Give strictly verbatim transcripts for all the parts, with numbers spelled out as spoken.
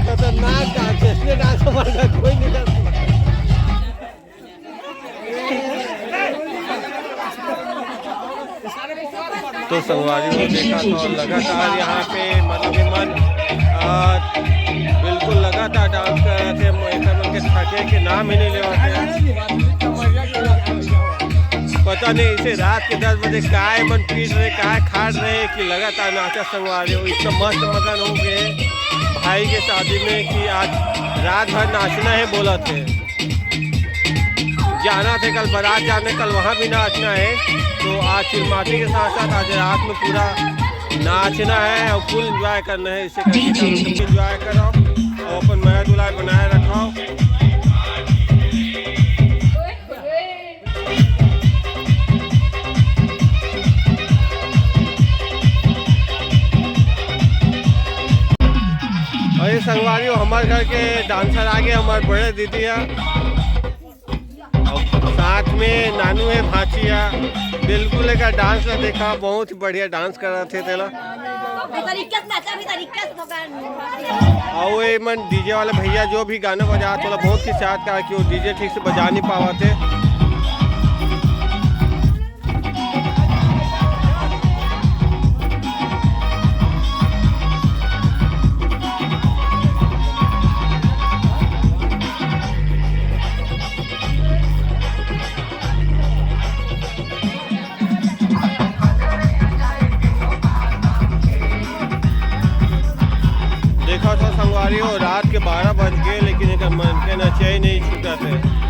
खतरनाक डांस, ऐसे डांस हमारे घर कोई नहीं करता। तो संगवारी हो, देखा तो लगातार यहाँ पे मतलब ये मन, आ, बिल्कुल लगातार डांस कर रहे थे। एकर मन के थके के नाम ही नहीं लेवा थे। पता नहीं इसे रात के दस बजे काय मन पीट रहे, काय खाट रहे कि लगातार नाचा संगवारी हो। इतना मस्त मगन हो गए भाई के शादी में कि आज रात भर नाचना है बोला थे। जाना थे कल बारात जाने, कल वहाँ भी नाचना है। तो आज चिलमाटी के साथ साथ आज रात में पूरा नाचना है और फुल एंजॉय करना है। इसे करके एंजॉय करो और अपन मया दुलार बनाए रखो। अरे संगवारी हो, हमारे घर के डांसर आ गए, हमारे बड़े दीदी है। अउ साथ में नानू हे, भांची हे। बिल्कुल एकर डांस ला देखा, बहुत ही बढ़िया डांस करत हे तेला। अभी तरीके से नाचा, अभी तरीके से भगवान। अउ ये मन डीजे वाले भैया जो भी गाना बजात हे, ओला बहुत खिसियात का कि वो डीजे ठीक से बजा नहीं पावत हे। देखा था संगवारी हो, रात के बारह बज गए, लेकिन एकर मन के नचई नहीं छूटत हे।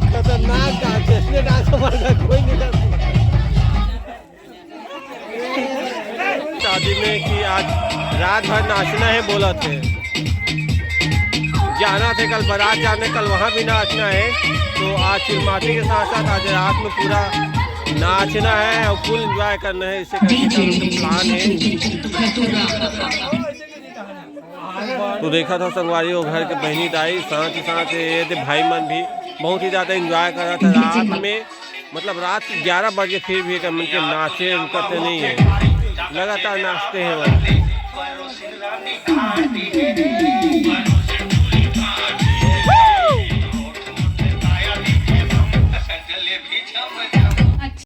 खतरनाक डांस है, इसलिए डांस हमारे घर कोई नहीं करता। शादी में कि आज रात भर नाचना है बोला थे, जाना थे कल बारात जाने, कल वहाँ भी नाचना है। तो आज चिलमाटी के साथ साथ आज रात में पूरा नाचना है और फुल एंजॉय करना है। इससे करके कल प्लान है। तो देखा था संगवारी हो, घर के बहनी दाई, साथ ही साथ ये दे भाई मन भी बहुत ही ज़्यादा एंजॉय कर रहा था रात में। मतलब रात ग्यारह बजे फिर भी एकर मन के नाचे रुकते नहीं है, लगातार नाचते हैं वो।